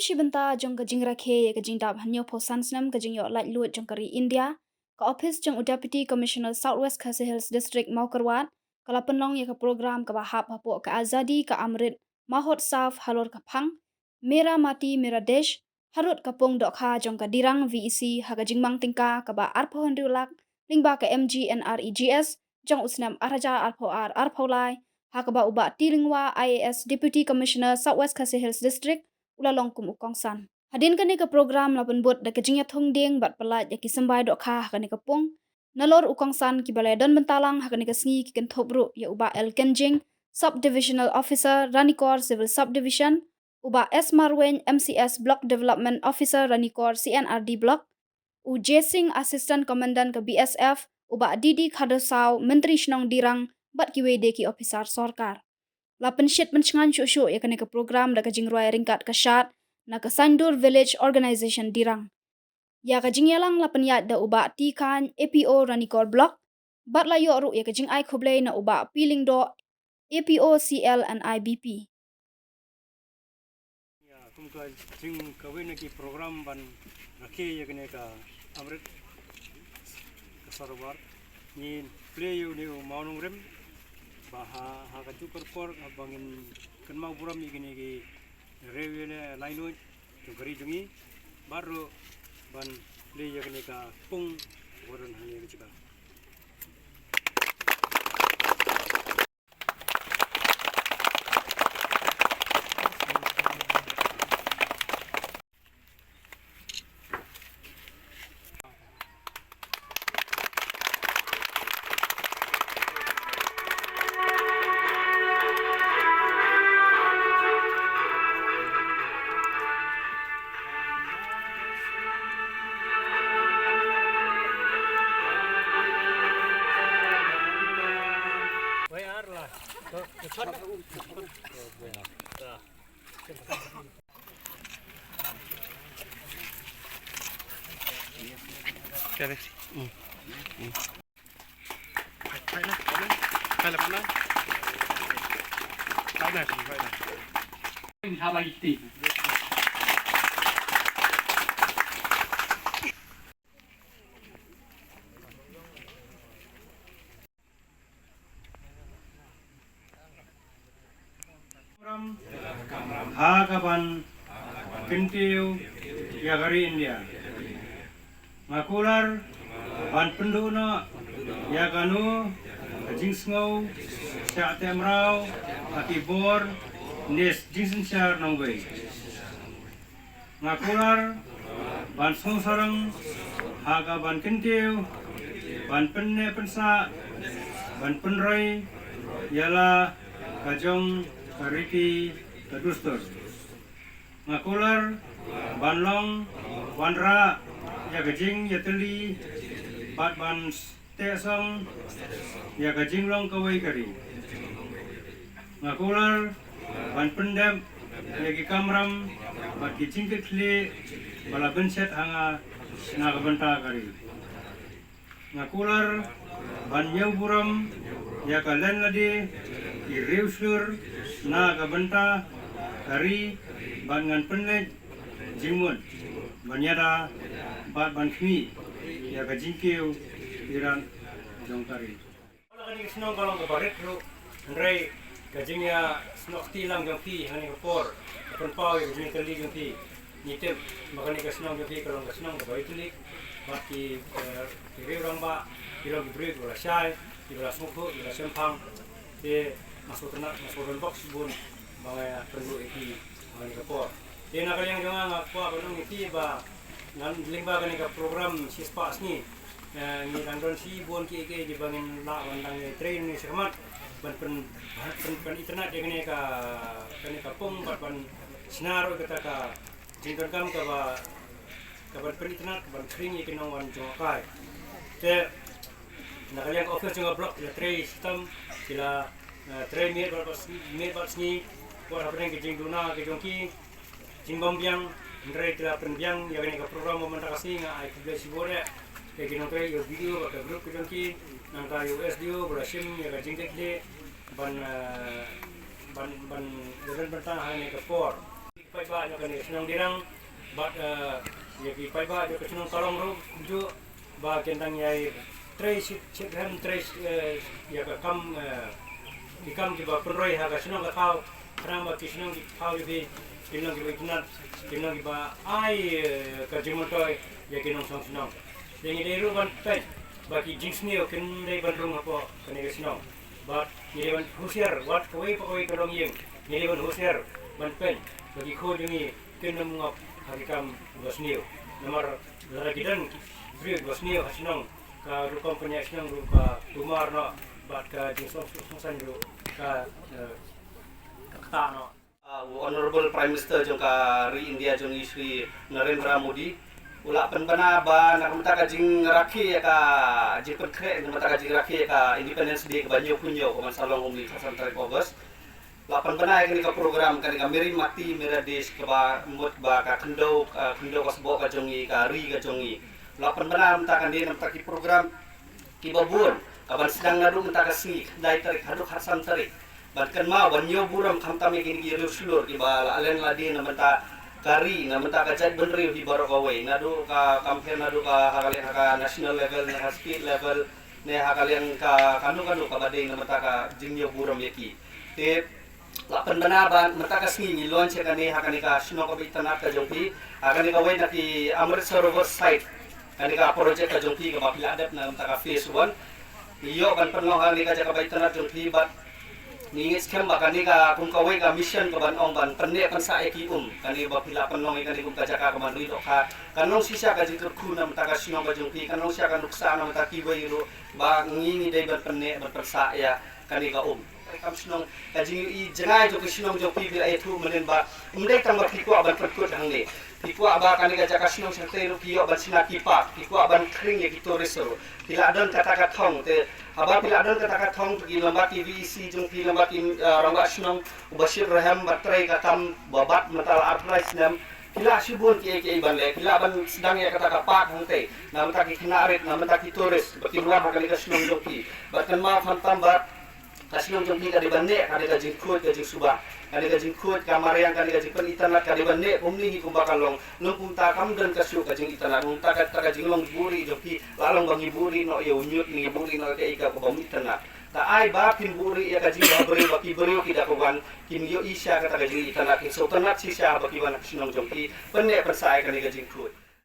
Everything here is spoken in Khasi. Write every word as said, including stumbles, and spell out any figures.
Shi bynta jong ka jingrakhe ïa ka jingdap hynñiewphew san snem ka jingïoh laitluid jong ka ri India, ka ophis jong u Deputy Commissioner South West Khasi Hills District Mawkyrwat ka la pynlong ïa ka program kaba hap hapoh ka Azadi Ka Amrit Mahotsav halor ka phang Mera Mati Mera Desh, harud ka pung dohkha jong ka Dirang V E C ha ka jingmang tyngka kaba arphew hynriew lak lyngba ka M G N R E G S jong u snem ar hajar arphew ar arphew lai, ha kaba u Bah T Lyngwa I A S, Deputy Commissioner South West Khasi Hills District, u la long kum u kongsan. Hadien kane ka program la pynbud da ka jingïathung dieng bad pyllait ïa ki symbai dohkha ha kane ka pung. Nalor u kongsan, kiba la ïadon bynta lang ha kane ka sngi ki kynthup ruh ïa u Bah L Kynjing, Sub Divisional Officer, Ranikor Civil Subdivision, u Bah S Marwein, M C S Block Development Officer, Ranikor C N R D Block, u J Singh, Assistant Commandant ka B S F, u Bah D D Khardosaw, Myntri Shnong Dirang, bad kiwei de ki ophisar sorkar. La pynshit pynshngaiñ shuh shuh ïa kane ka program da ka jingrwai ryngkat ka shad na ka Saindur Village Organisation Dirang. Ïa ka jingïalang la pynïaid da u Bah T Khain, A P O Ranikor Block, bad la ïoh ruh ïa ka jingai khublei na u Bah P Lyngdoh, A P O C L and I B P. Ïa, kum ka jing kawei na ki program ban rakhe ïa kane ka Amrit ka Sarovar, ngin plie ïa une u mawnongrim ba ha, ha kajuh ka por ba ngin kynmaw burom ïa kine ki riew ïa ne laitluid jong ka ri jong ngi, bad ruh ban plie ïa kane ka pung ba don hangne ka jaka. Ha kaban kyntiew ïa ka ri India. Nga kular ban pynduh noh ïa kano ka jingsngew shah teh mraw ha ki bor ne jingsynshar nongwei. Nga kular ban sngewsarong ha kaban kyntiew, ban pynneh pynsah, ban pynroi ïa la ka jong ka riti ka dustur. Nga kular ban long wanrah ïa ka jingïatylli bad ban teh song ïa ka jinglong kawei ka ri. Nga kular ban pyndep ïa ki kamram bad ki jingkitkhlieh ba la bynshet ha nga na ka bynta ka ri. Nga kular ban ñiew burom ïa ka len lade, ki riew shlur na ka bynta ka ri, bad ngan pynleit jingmut ban ïada bad ban khmih ïa ka jingkiew irat jong ka ri. Kane ka shnong ka long kaba rit ruh, hynrei ka jingïasnoh kti lang jong phi ha kane ka por ka pynpaw ïa ka jingkylli jong phi. Ngi tip ba kane ka shnong jong phi ka long ka shnong kaba rit, bad ki, eh, ki riew rangbah ki long ki briew kiba la shai, kiba la sngewthuh, kiba la shemphang. Te nga sngewtynnat, nga sngewdon bok shibun ba nga ïa pynduh ïa phi ha kane ka por. Te na ka liang jong nga, nga kwah ban ong ïa phi ba ngan lyngba kane ka program shispah sngi, eh, ngi dang don shibun kiei kiei kiba ngin lah ban dang ïatrei ne shakhmat ban pyn, ban pyn, pynitynnat ïa kane ka, kane ka pung bad ban shna ruh ïa kata ka jingdonkam kaba, kaban pynitynnat ban khring ïa ki nongwan jngohkai. Te na ka liang ka office jong ka block ki la trei shitom, ki la, eh, trei miet bad, bad, miet bad sngi wat hapdeng ki jingduna ki jong ki jingbym biang, hynrei ki la pynbiang ïa kane ka program ba mynta ka sngi. Nga ai khublei shibun ïa ki nongtrei, ïa u B D O bad ka group ka jong ki, nangta ïa u S D O ba la shim ïa ka jingkitkhlieh ban, eh, ban, ban ïadon bynta ha kane ka por. Paidbah jong kane ka shnong Dirang bad, eh, ïa ki paidbah jong ka shnong Kalong ruh kumjuh ba kin dang ïai trei shit, shit rem, trei, eh, ïa ka kam, eh, ki kam kiba pynroi ha ka shnong ka thaw, khnang ba ki shnong ki thaw jong phi kin long kiba itynnad, kin long kiba ai, eh, ka jingmyntoi ïa ki nongshong shnong. Te ngi dei ruh ban peit ba ki jingsniew kin dei ban rung hapoh kane ka shnong. Bad ngi dei ban husiar, wat kawei pa kawei ka longïing, ngi dei ban husiar ban peit ba ki khun jong ngi kin ym ngop ha ki kam ba sniew. Namar lada ki don ki briew ba sniew ha shnong, ka rukom pynïaid shnong ruh ka tumar noh bad ka jingsngewsih sngewsih ruh ka, eh, ka ktah noh. Ah, u Honorable Prime Minister jong ka ri India jong ngi, Shri Narendra Modi, u la pynbna ba na ka bynta ka jingrakhe ïa ka jingpynkhreh, na ka bynta ka jingrakhe ïa ka Independence Day kaba hynñiewphew hynñiew kaban sa long ha u khatsan tarik August. La pynbna ïa kane ka program, kane ka Meri Mati Mera Desh, kaba mut ba ka khyndew, ka khyndew ka sboh ka jong ngi, ka ri ka jong ngi. La pynbna mynta kane, na ka bynta ki program kiba bun, kaban sdang naduh mynta ka sngi khyndai tarik haduh khatsan tarik. Ban kynmaw, ban ñiew burom khamtam ïa kine ki riewshlur kiba la len la die na ka bynta ka ri, na ka bynta ka jaitbynriew hi baroh kawei. Naduh ka, kam pher naduh ka ha ka liang ha ka national level, ne ha state level, ne ha ka liang ka kano kano kaba dei na ka bynta ka jingñiew burom ïa ki. Te la pynbna ba mynta ka sngi ngi launch ïa kane ha kane ka shnong kaba itynnad ka jong phi, ha kane kawei na ki Amrit Sarovar site, kane ka project ka jong phi kaba phi la dep na ka bynta ka phase one. Ngi ïoh ban pynlong ha kane ka jaka ba itynnad jong phi, bad ngi ngeit skhem ba kane ka kum kawei ka mission kaban ong ban pynneh pynsah ïa ki um, kane ba phi la pynlong ïa kane kum ka jaka kaban ri dohkha, kan long shisha ka jingkyrkhu na ka bynta ka shnong ka jong phi, kan long shisha ka nuksa na ka bynta kiwei ruh ba ngi, ngi dei ban pynneh ban pynsah ïa kane ka um. Kam shnong, ka jingïohi jngai jong ka shnong jong phi, phi la ïathuh mynnin ba ym dei tang ba phi kwah ban pynkut hangne. Phi kwah ba kane ka jaka shnong shatei ruh phi ïoh ban shna ki park, phi kwah ban khring ïa ki tourist ruh. Phi la don kata ka thong, te haba phi la don kata ka thong, phi lyngba ki V E C jong phi, lyngba ki, ah, rangbah shnong, u Bashir Rahim, ba trei ka kam ba bat mynta la arphew lai snem. Phi lah shibun kiei kiei ban leh, phi lah ban sdang ïa kata ka park hangtei na bynta ki khynnah rit, na bynta ki tourist ba kin wan ha kane ka shnong jong phi. Bad kynmaw khamtam ba ka shnong jong phi ka dei ban neh, ka dei ka jingkhuid ka jingsuba, ka dei ka jingkhuid ka mariang, ka dei ka jingpynitynnad, ka dei ban neh kumne hi kumba ka long. Long kumta kam don ka shuh ka jingitynnad, long kumta ka, ka jinglong buhrieh jong phi la long ba ngi buhrieh noh ïa u ñiut, ngi buhrieh noh ïa kaei kaei kaba ym itynnad. Ta ai ba phin buhrieh ïa ka jingïabriew ba ki briew ki da ka wan kin ïohi sha kata ka jingitynnad, kin sngewtynnad shisha ba ki wan ha ka shnong jong phi, pynneh pynsah ïa kane ka jingkhuid.